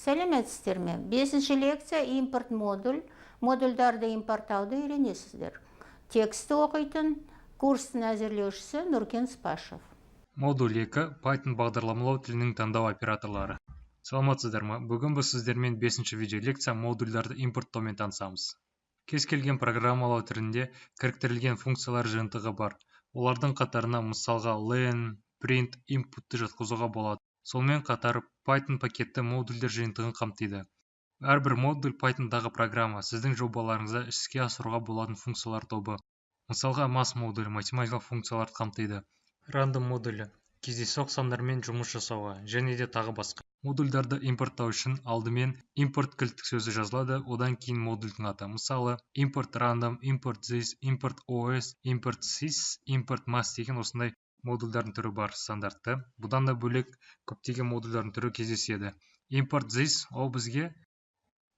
Сәлеметсіздер ме? Бесінші лекция импорт модуль. Модульдарды импорттауды үйренесіздер. Текстті оқитын курстың әзірлеушісі Нұркен Спашев. Модуль 2 Python бағдарламалау тілінің таңдау операторлары. Саламатсыздар ма? Бүгін біз сіздермен 5-ші видео лекция модульдарды импорттаумен танысамыз. Кез келген программалау түрінде кіріктірілген функциялар жиынтығы бар. Олардың қатарына мысалға len, print, inputты жатқызуға болады. Сонымен қатар Python пакетті модульдер жиынтығын қамтиды. Әрбір модуль Pythonдағы программа, сіздің жобаларыңызда іске асыруға болатын функциялар тобы. Мысалға math модулі математикалық функцияларды қамтиды. Random модулі кездейсоқ сандармен жұмыс жасауға және де тағы басқа. Модульдарды импорттау үшін алдымен импорт кілттік сөзі жазылады, одан кейін модульдің аты. Мысалы, import random, import this, import os, import sys, import math деген осындай модульдардың түрі бар стандартты. Бұдан да бөлек көптеген модульдардың түрі кездеседі. Import this ол бізге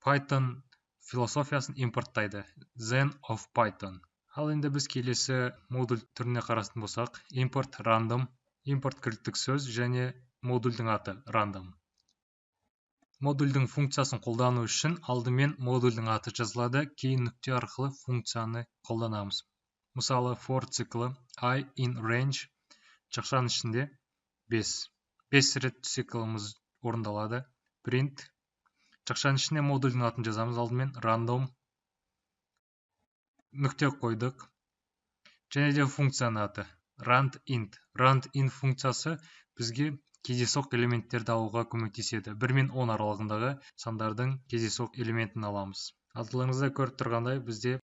Python философиясын импорттайды. Zen of Python. Ал енді біз келесі модуль түріне қарасатын болсақ, import random, импорт кілттік сөз және модульдің аты random. Модульдің функциясын қолдану үшін алдымен модульдің аты жазылады, кейін нүкте арқылы функцияны қолданамыз. Мысалы, for циклі i in range жақшаның ішінде 5. 5 рет цикліміз орындалады. Print жақшаның ішіне модульдің атын жазамыз алдымен random, нүкте қойдық. Және де функцияның аты randint. Randint функциясы бізге кездейсоқ элементтерді алуға көмектеседі. 1 мен 10 аралығындағы сандардың кездейсоқ элементін аламыз. Алдыларыңызда көріп тұрғандай бізде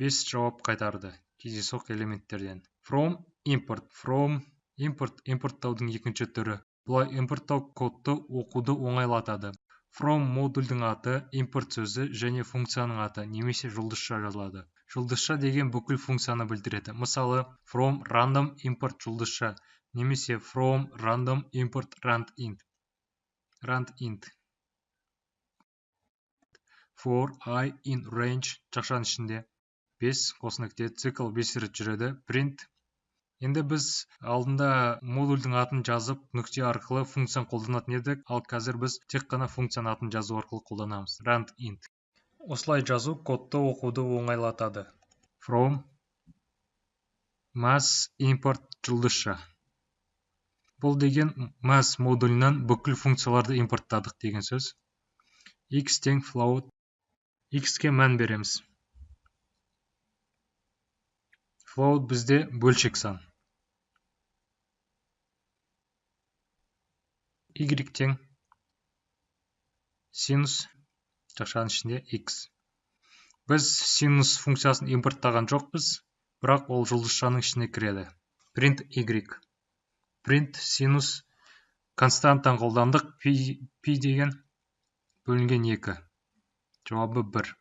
5 жауап қайтарды кездейсоқ элементтерден. From import. From import импорттаудың екінші түрі. Бұлай импорттау кодты оқуды оңайлатады. From модульдің аты, импорт сөзі және функцияның аты немесе жұлдызша жазылады. Жұлдызша деген бүкіл функцияны білдіреді. Мысалы, from random import жұлдызша немесе from random import randint. Randint. For i in range жақшаның ішінде 5 қос нүкте цикл 5 рет жүреді. Print. Енді біз алдында модульдің атын жазып нүкте арқылы функцияны қолданатын едік, ал қазір біз тек қана функцияның атын жазу арқылы қолданамыз. Randint. Осылай жазу кодты оқуды оңайлатады. From math import жұлдызша. Бұл деген math модулінен бүкіл функцияларды импорттадық деген сөз. X тең float, x-ке мән береміз. Float бізде бөлшек сан. Y тең синус жақшаның ішінде x. Біз синус функциясын импорттаған жоқпыз, бірақ ол жұлдызшаның ішіне кіреді. Print y. Print синус константаны қолдандық, пи деген бөлінген 2. Жауабы 1.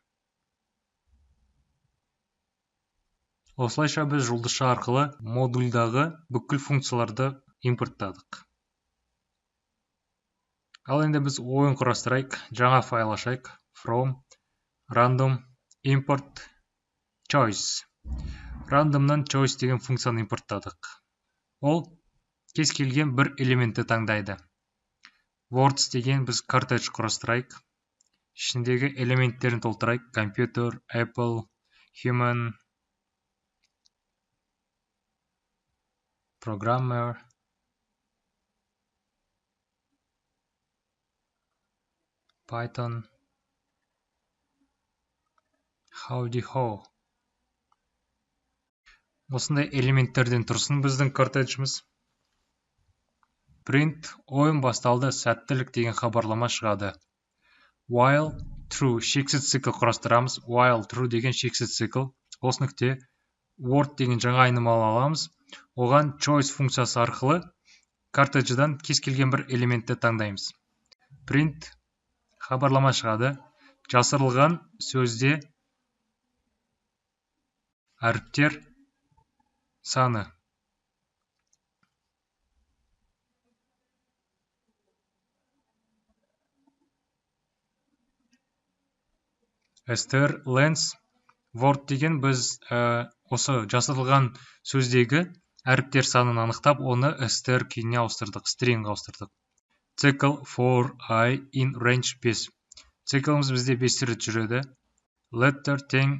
Осылайша біз жұлдызша арқылы модульдағы бүкіл функцияларды импорттадық. Ал енді біз ойын құрастырайық, жаңа файл ашайық. From random import choice. Randomнан choice деген функцияны импорттадық. Ол кез келген бір элементті таңдайды. Words деген біз кортеж құрастырайық. Ішіндегі элементтерін толтырайық. Computer, Apple, Human, Programmer, Python, Howdy ho. Осындай элементтерден тұрсын біздің кортежіміз. Print ойын басталды, сәттілік деген хабарлама шығады. While true шексіз цикл құрастырамыз. While true деген шексіз цикл. Осы нүкте word деген жаңа айнымалы аламыз. Оған choice функциясы арқылы кортеждан кез келген бір элементті таңдаймыз. Print хабарлама шығады. Жасырылған сөзде әріптер саны. Str lens word деген біз осы жасырылған сөздегі әріптер санын анықтап, оны str күйіне ауыстырдық, stringға ауыстырдық. Цикл for i in range 5. Циклымыз бізде 5 рет жүреді. Letter тең,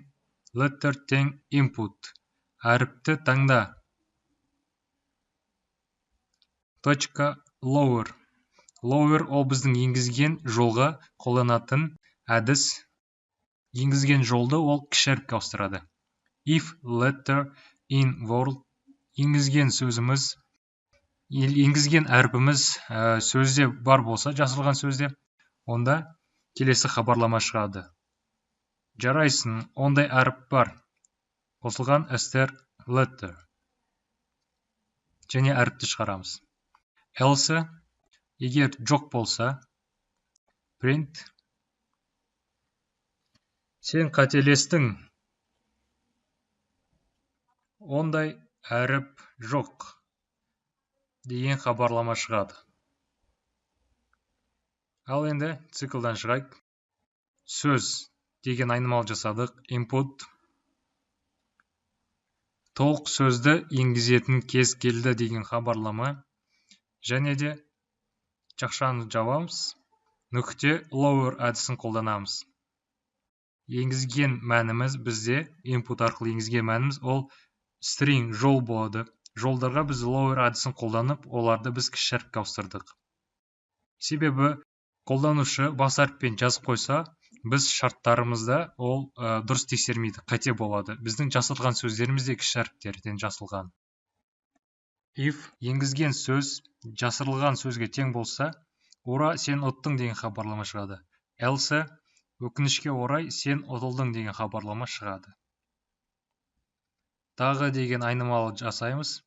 letter тең input. Әріпті таңда. Точка lower. Lower ол біздің енгізген жолға қолданатын әдіс. Енгізген жолды ол кіші әріпке ауыстырады. If letter in world, енгізген сөзіміз, енгізген әрпіміз сөзде бар болса, жасырылған сөзде, онда келесі хабарлама шығады. Жарайсың, ондай әріп бар. Қосылған str letter. Және әріпті шығарамыз. Else, егер жоқ болса, print сен қателестің, ондай әріп жоқ деген хабарлама шығады. Ал енді циклдан шығайық. Сөз деген айнымалы жасадық. Input толық сөзді енгізетін кез келді деген хабарлама. Және де жақшаны жабамыз. Нүкте lower әдісін қолданамыз. Енгізген мәніміз бізде, input арқылы енгізген мәніміз ол string жол болады. Жолдарға біз lower әдісін қолданып, оларды біз кіші әріпке ауыстырдық. Себебі қолданушы бас әріппен жазып қойса, біз шарттарымызда ол дұрыс тексермейді, қате болады. Біздің жасалған сөздеріміз де кіші әріптерден жасалған. If енгізген сөз жасырылған сөзге тең болса, ура, сен ұттың деген хабарлама шығады. Else, өкінішке орай, сен ұтылдың деген хабарлама шығады. Тағы деген айнымалы жасаймыз.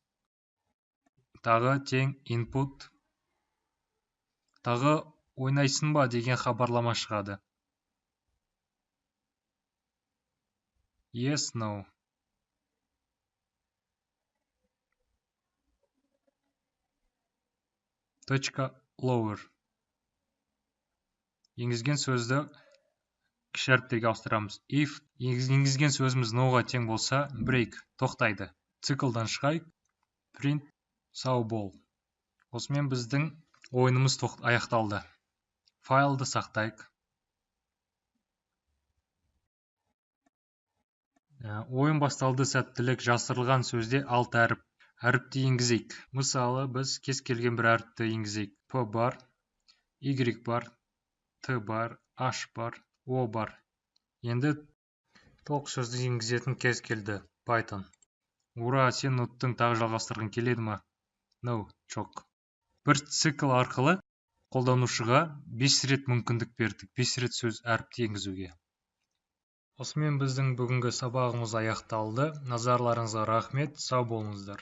Тағы тең input. Тағы ойнайсың ба деген хабарлама шығады. Yes, no. Точка lower. Енгізген сөзді кіші әріптерге ауыстырамыз. If енгізген сөзіміз no-ға тең болса, break тоқтайды. Циклдан шығайық. Print сау бол. Осымен біздің ойынымыз аяқталды. Файлды сақтайық. Ойын басталды, сәттілік. Жасырылған сөзде 6 әріп. Әріпті енгізейік. Мысалы, біз кез келген бір әріпті енгізейік. П бар, Y бар, Т бар, H бар, О бар. Енді толық сөзді енгізетін кез келді. Python. Ура, сен ұттың, тағы жалғастырғың келеді ма? No, жоқ. Бір цикл арқылы қолданушыға 5 рет мүмкіндік бердік, 5 рет сөз әріпті енгізуге. Осымен біздің бүгінгі сабағымыз аяқталды. Назарларыңызға рахмет, сау болыңыздар.